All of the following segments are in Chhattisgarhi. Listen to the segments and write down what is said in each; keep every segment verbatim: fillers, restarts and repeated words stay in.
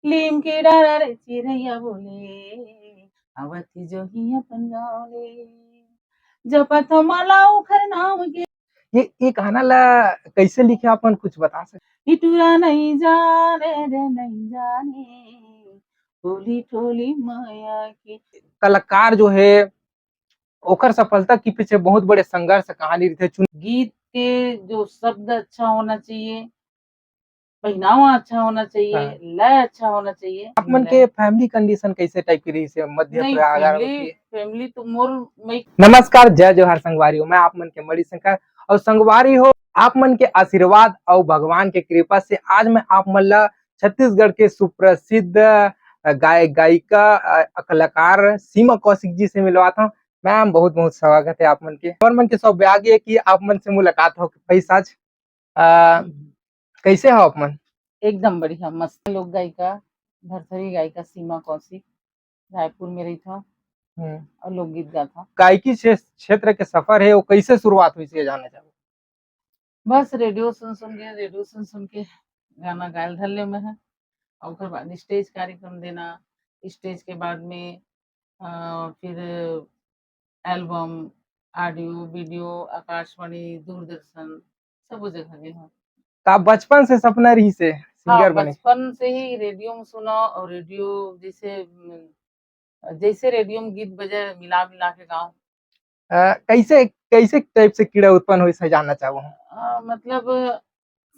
लीम के डारा रे चिरैया बोले, आवत ही जो ही अपन गाँव ले, जपत माला ओखर नाम के। ये, ये गाना ला कैसे लिखे, आप मन कुछ बता सकते? इटुरा नहीं जाने रे नहीं जाने, टोली टोली माया के। कलाकार जो है, ओकर सफलता के पीछे बहुत बड़े संघर्ष कहानी रहिथे। चुन- गीत के जो शब्द अच्छा होना चाहिए, पहनावा अच्छा होना चाहिए, हाँ। लय अच्छा होना चाहिए। आप मन के family condition कैसे type के रहिस हे? मध्य नहीं, प्रयागराज family, होती है। Family तो मोर मई- नमस्कार, जय जोहार संगवारी हो, मैं आप मन के मणि शंकर। और संगवारी हो, आप मन के आशीर्वाद और भगवान के कृपा से आज मैं आप मन ला छत्तीसगढ़ के सुप्रसिद्ध, अ, गायक गायिका, अ, कलाकार सीमा कौशिक जी से मिलवात हूँ। Ma'am, बहुत बहुत स्वागत है आप मन के। और मन के सौभाग्य है कि आप मन से मुलाकात हो पाइस आज। अ, हम्म। कैसे हो आप मन? एकदम बढ़िया, मस्त। लोक गायिका, भरथरी गायिका सीमा कौशिक, रायपुर में रहिथव हम्म। और लोकगीत गाथव। गायकी क्षे-, क्षेत्र के सफर है, वो कैसे शुरुआत होइस, ये जानना चाहूँ। बस रेडियो सुन सुन के, रेडियो सुन सुन के गाना गायल धर ले मैं ह। और ओकर बाद stage कार्यक्रम देना, stage के बाद में, अ, फिर album, audio, video, Akashvani, Doordarshan, सबो जगह गे हव। त बचपन से सपना रहिस हे हाँ, singer बने? बचपन से ही रेडियो में सुना और रेडियो जैसे, उम, जैसे रेडियो में गीत बजे, मिला मिला के गाँव। अ, कैसे, कैसे type से कीड़ा उत्पन्न होइस हे, जानना चाहूँ। अ, मतलब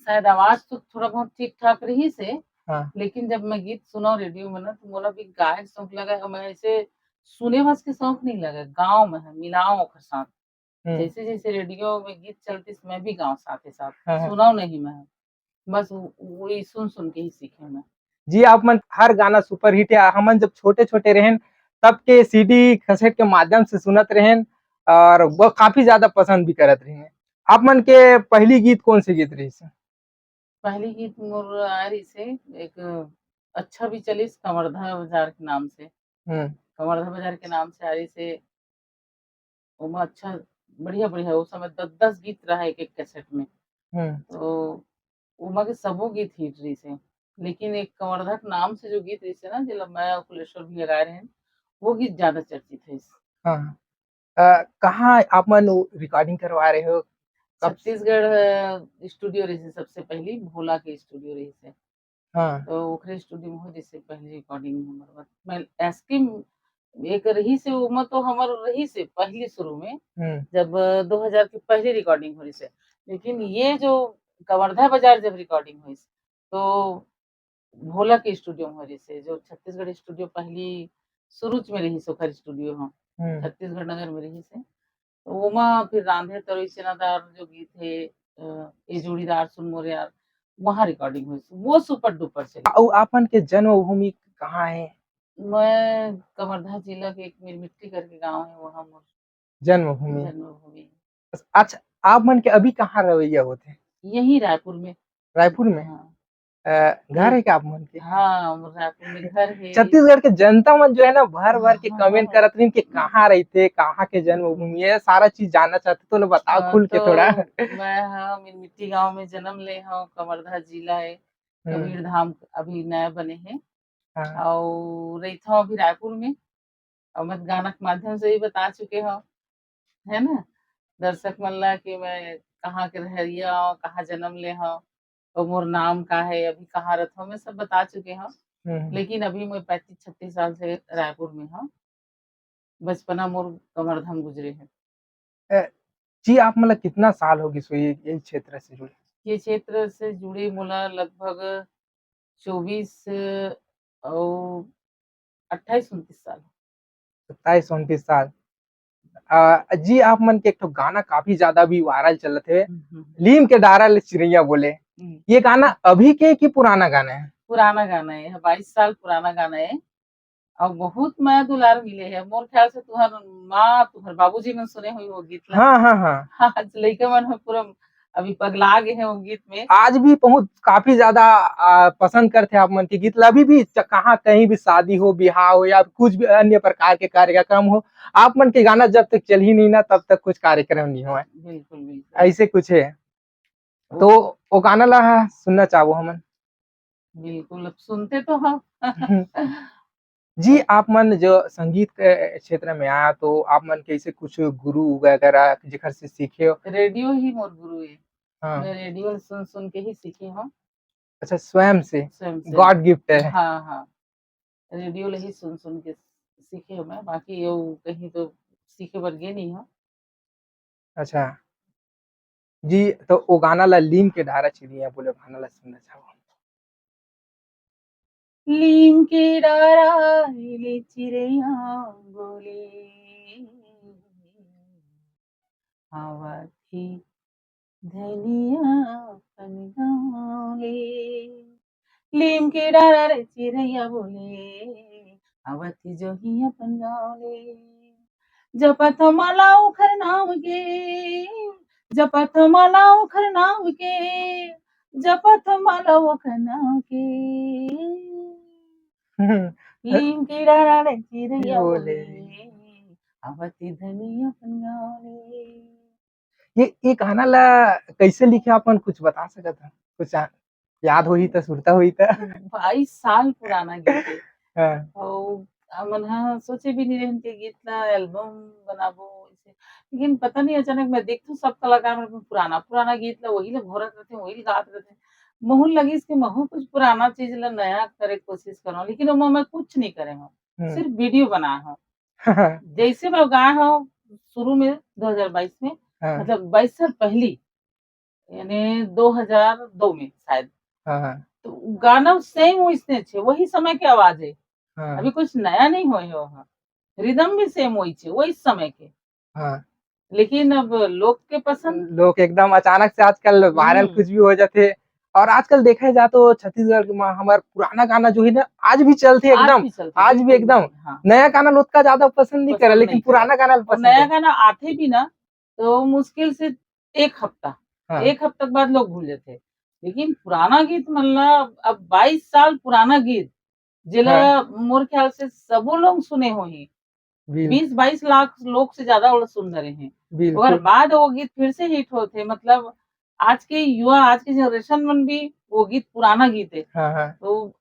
शायद आवाज तो थोड़ा बहुत ठीक ठाक रहिस हे, हाँ। लेकिन जब मैं गीत सुनव रेडियो में ना, तो मोला भी गाए के शौक लगे, और मैं ऐसे सुने बस के शौक नहीं लगे, गाँव में ह, मिलाव ओकर साथ। हम्म। जैसे जैसे रेडियो में गीत चलतिस, मैं भी गाँव साथे साथ हाँ, हाँ। सुनव नहीं मैं, बस वो, वही सुन सुन के ही सीखे मैं। जी, आप मन हर गाना superhit हे। हमन जब छोटे छोटे रहेन, तब के CD cassette के माध्यम से सुनत रहेन और वो काफी ज्यादा पसंद भी करत रहेन। आप मन के पहली गीत कौन से गीत रहिस हे? पहली गीत मोर आय रहिस हे, एक अच्छा भी चलिस, कवर्धा बाजार के नाम से। हम्म। कवर्धा बाजार के नाम से आय रहिस हे। ओमा अच्छा, बढ़िया, बढ़िया, ओ समय दस दस गीत रहा एक एक cassette में। हम्म। तो ओमा के सबो गीत hit रहिस हे। लेकिन एक कवर्धा के नाम से जो गीत रहिस हे ना, जेला मैं और कुलेश्वर भैया गाए रहेन, वो गीत ज्यादा चर्चित हे। हाँ। अ, कहाँ आप मन वो recording करवा रहे हो? कब? छत्तीसगढ़, अ, studio रहिस हे सबसे पहली, भोला के studio रहिस हे। हाँ। तो ओखरे studio में हो जैसे पहली recording हमर बर। मैं ऐसकी एक रहिस हे, ओमा तो हमर रहिस हे पहली शुरू में, हम्म। जब दो हजार की पहली recording हो रहिस हे। लेकिन ये जो कवर्धा बाजार जब recording होइस, तो भोला के studio में हो रहिस हे, जो छत्तीसगढ़ studio पहली शुरू में रहिस हे, ओखर studio ह, हम्म। छत्तीसगढ़ नगर में रहिस हे। तो ओमा फिर रांधे तरोई चना दार जो गीत हे, अ, ए जोड़ीदार सुन मोर यार, वहाँ recording होइस, वो super duper चले। अउ आप मन के जन्मभूमि कहाँ हे? मैं कवर्धा जिला के एक मिरमिट्टी करके गाँव हे, वहाँ मोर जन्मभूमि। जन्मभूमि। अच्छा, आप मन के अभी कहाँ रवैया होथे? यही रायपुर में। रायपुर में? हाँ। अ, घर जी। हे क्या आप मन के? हाँ, मोर रायपुर में घर हे। छत्तीसगढ़ के जनता मन जो है ना, भर भर के हाँ, comment हाँ। करत रहिन कि कहाँ रहिथे, कहाँ के जन्मभूमि हे, सारा चीज जानना चाहथे, तो लो बताओ हाँ, खुल के तो थोड़ा। मैं, हाँ, मिरमिट्टी गांव में जन्म ले हव, कवर्धा जिला हे, हम्म। कबीर धाम अभी नया बने हे, हाँ। अउ रहिथव अभी रायपुर में। अउ मैं गाना के माध्यम से भी बता चुके हव, है ना, दर्शक मन ला कि मैं कहाँ के रहइया हव, कहाँ जन्म ले हव, अउ मोर नाम का हे, अभी कहाँ रथव, मैं सब बता चुके हव। हम्म। लेकिन अभी मैं पैंतीस छत्तीस साल से रायपुर में हव। बचपना मोर कवर्धा म गुजरे हे। अ, जी, आप मन ला कितना साल हो गिस होही यही क्षेत्र से जुड़े? ये क्षेत्र से जुड़े मोला लगभग चौबीस अउ अट्ठाईस उनतीस साल। सत्ताईस उनतीस साल। अ, जी, आप मन के एक ठो गाना काफी ज्यादा अभी viral चलत हे, हम्म, हम्म, हम्म। लीम के डारा ले चिरैया बोले। हम्म। ये गाना अभी के कि पुराना गाना हे? पुराना गाना हे, ये बाईस साल पुराना गाना हे। अउ बहुत मया दुलार मिले हे। मोर ख्याल से तुहर माँ, तुहर बाबूजी मन सुने होही वो गीत ला। हाँ, हाँ, हाँ। आज लइका मन ह पूरा अभी पगला गे हे वो गीत में। आज भी बहुत काफी ज्यादा, आ, पसंद करथे आप मन के गीत ला। अभी भी च-, कहाँ कहीं भी शादी हो, बिहाव हो या कुछ भी अन्य प्रकार के कार्यक्रम हो, आप मन के गाना जब तक चलही नहीं ना, तब तक कुछ कार्यक्रम नहीं होय। बिल्कुल, बिल्कुल। ऐसे कुछ हे। तो वो गाना ला सुनना चाहबो हमन। बिल्कुल, अब सुनते तो हम। जी, आप मन जो संगीत के क्षेत्र में आया, तो आप मन कैसे कुछ गुरु वगैरह जेकर से सीखे हो? रेडियो ही मोर गुरु है। हाँ। मैं रेडियो सुन सुन के ही सीखी हूँ। अच्छा, स्वयं से? स्वयं से। God gift है। हाँ, हाँ। रेडियो ले ही सुन सुन के सीखे हूँ मैं, बाकी यो कहीं तो सीखे बर गे नहीं हूँ। अच्छा। जी, तो वो गाना ला लीम के डारा चिरैया बोले, गाना ला सुनना चाहूँ। लीम के डारा ले चिरैया बोले, आवत ही धनिया अपन गाँव ले। लीम के डारा ले चिरैया बोले, आवत ही जोही अपन गाँव ले। जपत माला ओखर नाम के, जपत माला ओखर नाम के, जपत माला ओखर नाम के। लीम के डारा ले चिरैया बोले, बोले। आवत ही धनिया अपन गाँव ले। ये, ये गाना ला कैसे लिखे, आप मन कुछ बता सकत हव? कुछ आ-, याद होही त, सुरता होही त? बाईस साल पुराना गीत है। हाँ। अउ हमन ह सोचे भी नहीं रहेन के गीत ला album बनाबो, ऐसे। लेकिन पता नहीं, अचानक मैं देखथूं सब कलाकार मन अपन पुराना, पुराना गीत ला वही ला घोरत रहथे, वही ला गात रहथे। महू लगिस कि महू कुछ पुराना चीज ला नया करे के कोशिश करंव, लेकिन ओमा मैं कुछ नहीं करे हंव, हम्म। सिर्फ video बनाए हंव। जैसे मैं गाए हंव शुरू में दो हज़ार बाईस में, हाँ। मतलब बाईस साल पहली, यानी दो हज़ार दो में शायद। हाँ, हाँ। तो गाना same वैसने छे, वही समय के आवाज है। हाँ। अभी कुछ नया नहीं होए हे वहाँ, rhythm भी same वही छे, वही समय के। हाँ। लेकिन अब लोग के पसंद। लोग एकदम अचानक से आजकल viral हम्म। कुछ भी हो जाथे। और आजकल देखे जाए तो छत्तीसगढ़ के मा-, हमार पुराना गाना जो है ना, आज भी चलथे आज एकदम, भी चलथे, आज भी बिल्कुल, एकदम। बिल्कुल, हाँ। नया गाना लोग का ज्यादा पसंद नहीं पसंद करे, लेकिन नहीं पुराना करे। गाना और पसंद नया है। गाना आथे भी ना, तो मुश्किल से एक हफ्ता, हाँ। एक हफ्ता के बाद लोग भूल जाथे। लेकिन पुराना गीत मन ला, अब बाईस साल पुराना गीत, जेला हाँ। मोर ख्याल से सबो लोग सुने होही, बिल्कुल। बीस बाईस लाख लोग से ज्यादा ओला सुन रहे हैं। बिल्कुल। ओकर बाद वो गीत फिर से hit होथे, मतलब आज के युवा, आज के generation मन भी वो गीत पुराना गीत है। हाँ, हाँ। तो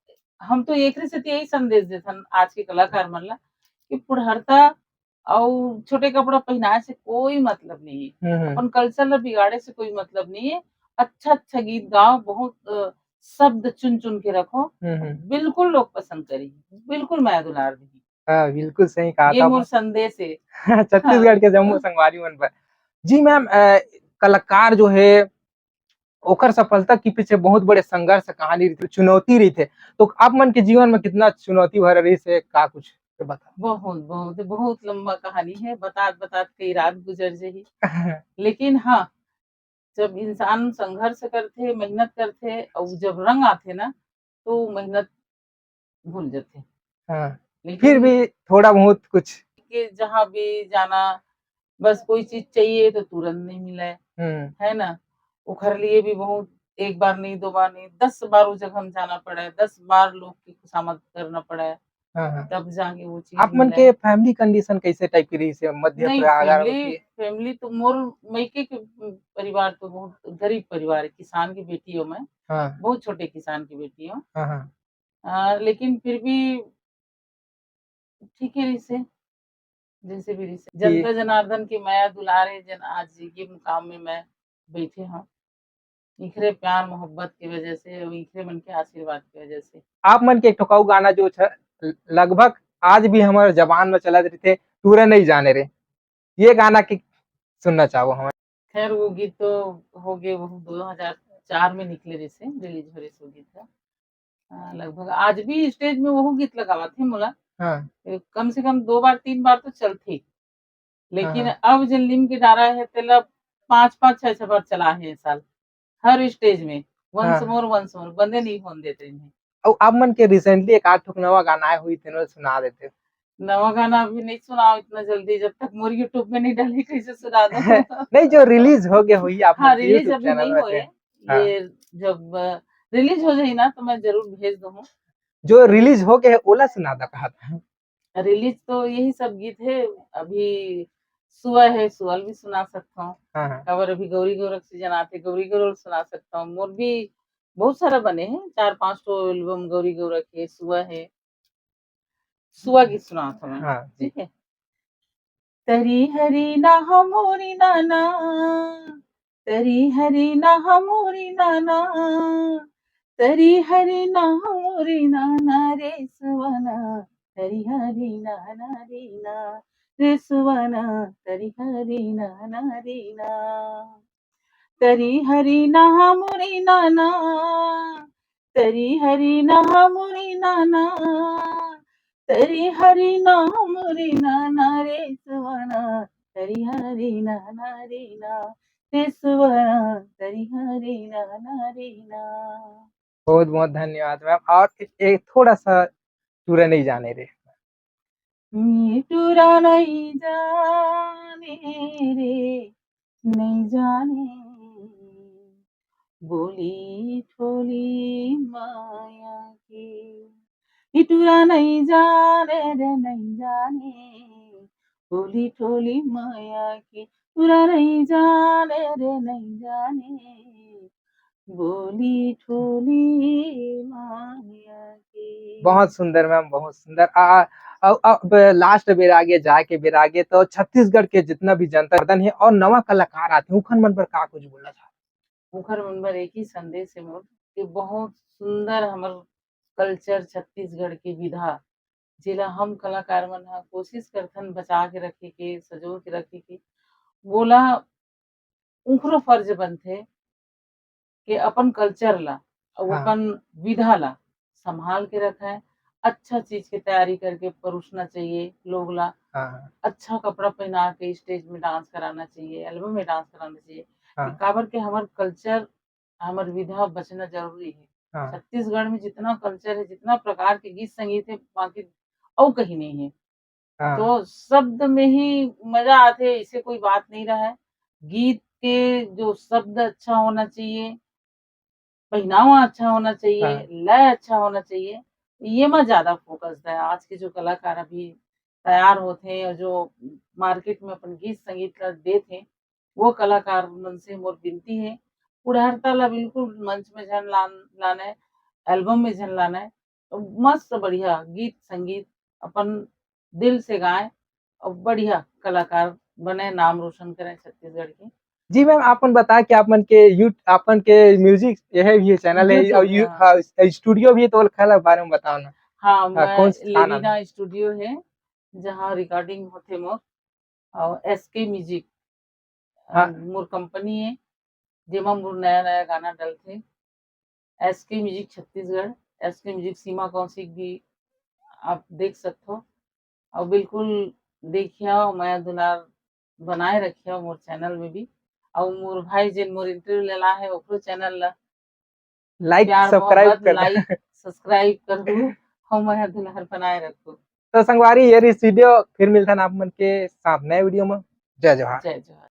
हम तो एकरे सेती यही संदेश देथन आज के कलाकार मन ला कि पुरहरता अउ छोटे कपड़ा पहिनाए से कोई मतलब नहीं है। हम्म, हम्म। अपन culture ला बिगाड़े से कोई मतलब नहीं है। अच्छा, अच्छा गीत गाओ, बहुत, अ, शब्द चुन चुन के रखो। हम्म, हम्म। बिल्कुल लोग पसंद करी, बिल्कुल मया दुलार दी। हाँ, बिल्कुल सही कहा ये था मोर आप। संदेश है। छत्तीसगढ़ हाँ। के जम्मो संगवारी मन बर। जी ma'am, अ, कलाकार जो है, ओकर सफलता के पीछे बहुत बड़े संघर्ष कहानी रहिथे, चुनौती रहिथे। तो आप मन के जीवन में कितना चुनौती भरा रहिस हे, का कुछ बता? बहुत, बहुत, बहुत लंबा कहानी है, बतात, बतात कई रात गुजर जाही। लेकिन हाँ, जब इंसान संघर्ष करथे, मेहनत करथे, अउ जब रंग आथे ना, तो मेहनत भूल जाथे। हाँ, लेकिन फिर भी थोड़ा बहुत कुछ। कि जहाँ भी जाना, बस कोई चीज चाहिए तो तुरंत नहीं मिले, हम्म। है ना? ओखर लिए भी बहुत, एक बार नहीं, दो बार नहीं, दस बार वो जगह में जाना पड़े, दस बार लोग की खुशामद करना पड़े, हाँ, हाँ। तब जाके वो चीज आप मन मिले। के family condition कैसे type की रहिस हे? मध्य नहीं, परिवार family, होती है? Family तो मोर मइके के परिवार तो बहुत गरीब परिवार है, किसान की बेटी हूँ मैं, हाँ। बहुत छोटे किसान की बेटी हूँ। हाँ, हाँ। अ, लेकिन फिर भी ठीक है रहिस हे, जैसे भी रहिस हे। जी। जनता जनार्दन की मया दुलार हे, जेन आज ये मुकाम में मैं बैठे हूँ। इखरे प्यार मोहब्बत की वजह से अउ इखरे मन के आशीर्वाद की वजह से। आप मन के एक ठो अउ गाना जो छ, लगभग आज भी हमर जबान में चलत रहिथे, टूरा नहीं जाने रे, ये गाना के सुनना चाहबो हमन। खैर, वो गीत तो हो गए, वो दो हज़ार चार में निकले रहिस हे, release हो रहिस हे वो गीत ह। अ, लगभग आज भी stage में वो गीत लगावत हे मोला। हाँ। ए, कम से कम दो बार, तीन बार तो चलथे। लेकिन हाँ, हाँ। अब जेन लीम के डारा है, तेला पाँच पाँच, छह छह बार चला है ये साल। हर stage में, once हाँ। More, once more, बंदे नहीं होन देते इन्हें। अउ आप मन के recently एक आध ठोक नवा गाना आए होही, तेन ल सुना देते। नवा गाना अभी नहीं सुनाओ इतना जल्दी, जब तक मोर YouTube में नहीं डाली, कैसे सुना दो? नहीं, जो release हो गए होही आप हाँ, मन के release YouTube अभी channel नहीं में होए। हाँ। ये जब, अ, release हो जाही ना, तो मैं जरूर भेज दूँ। जो release हो गए है, ओला सुना दा कहा था। Release तो यही सब गीत है। अभी सुआ है, सुआ ल भी सुना सकता हूँ। हाँ, हाँ। काबर अभी गौरी गौरव season आथे, गौरी गौरव ल सुना सकता हूँ। मोर भी बहुत सारा बने हे, चार पांच ठो एल्बम गौरी गौरा के, सुआ हे, सुआ गीत सुनात हवं। हाँ, जी। ठीक है। तरी हरी ना हमोरी नाना, तरी हरी ना हमोरी नाना, तरी हरी ना हमोरी नाना रे सुवना, तरी हरी नाना रे ना, रे सुवना, तरी हरी नाना रे ना। तरी हरी ना हमोरी नाना, तरी हरी ना हमोरी नाना, तरी हरी ना हमोरी नाना रे सुवना, तरी हरी नाना रे ना, रे सुवना, तरी हरी नाना रे ना। बहुत बहुत धन्यवाद मैम। और एक थोड़ा सा टूरा नहीं जाने रे। मी टूरा नहीं जाने रे, नहीं जाने बोली ठोली माया के। ई टूरा नहीं जाने रे, नहीं जाने बोली ठोली माया के। टूरा नहीं जाने रे, नहीं जाने बोली ठोली माया के। बहुत सुंदर मैम, बहुत सुंदर। आ, आ, अब लास्ट बेर आगे जाके बेर आगे तो छत्तीसगढ़ के जितना भी जनता गर्दन है और नवा कलाकार आते हैं, उखन मन पर का कुछ बोलना चाहते? उखर मन बर एक ही संदेश है मोर कि बहुत सुंदर हमर कल्चर छत्तीसगढ़ के विधा, जेला हम कलाकार मन ह कोशिश करथन बचा के रखे के, सजो के रखे के, वोला उखरो फर्ज बनथे कि अपन कल्चर ला अउ हाँ। अपन विधा ला संभाल के रखे, अच्छा चीज के तैयारी करके परोसना चाहिए लोग ला, हाँ। अच्छा कपड़ा पहना के स्टेज में डांस कराना चाहिए, एल्बम में डांस कराना चाहिए, हाँ। काबर के हमर कल्चर, हमर विधा बचना जरूरी है। हाँ। छत्तीसगढ़ में जितना कल्चर है, जितना प्रकार के गीत संगीत है, बाकी अउ कहीं नहीं है। हाँ। तो शब्द में ही मजा आथे, ऐसे कोई बात नहीं रहा है। गीत के जो शब्द अच्छा होना चाहिए, पहनावा अच्छा होना चाहिए, हाँ। लय अच्छा होना चाहिए, ये में ज्यादा फोकस है। आज के जो कलाकार अभी तैयार होते हैं और जो मार्केट में अपन गीत संगीत ला देत हैं, वो कलाकार मन से मोर विनती है, पुरहरता ला बिल्कुल मंच में झन लान-, लाने, एल्बम में झन लाने, मस्त बढ़िया गीत संगीत अपन दिल से गाए और बढ़िया कलाकार बने, नाम रोशन करें छत्तीसगढ़ के। जी मैम, आप मन बताए कि आप मन के यू-, आप मन के म्यूजिक यह भी चैनल है YouTube और यू-, है, हाँ। हाँ, स्टूडियो भी है, तो ओला बारे में बताओ ना। हाँ, हाँ, मैं कौन सा नाम है? लेविना स्टूडियो है, जहाँ रिकॉर्डिंग होथे मोर, और एसके म्यूजिक, हाँ। मोर कंपनी है, जेमा मोर नया-नया गाना डलथे। SK music Chhattisgarh, SK music Seema Kaushik भी आप देख सकथो। और बिल्कुल देखिया, मया दुलार बनाए रखिया मोर चैनल में भी। और मोर भाई जेन मोर इंटरव्यू लेला है, ओकरो चैनल ला लाइक, प्यार सब्सक्राइब मोहब्बत, कर। लाइक, सब्सक्राइब करू, और मया दुलार बनाए रखू। तो संगवारी, ये रही वीडियो, फिर मिलथन आप मन के साथ नए वीडियो में। जय जोहार। जय जोहार।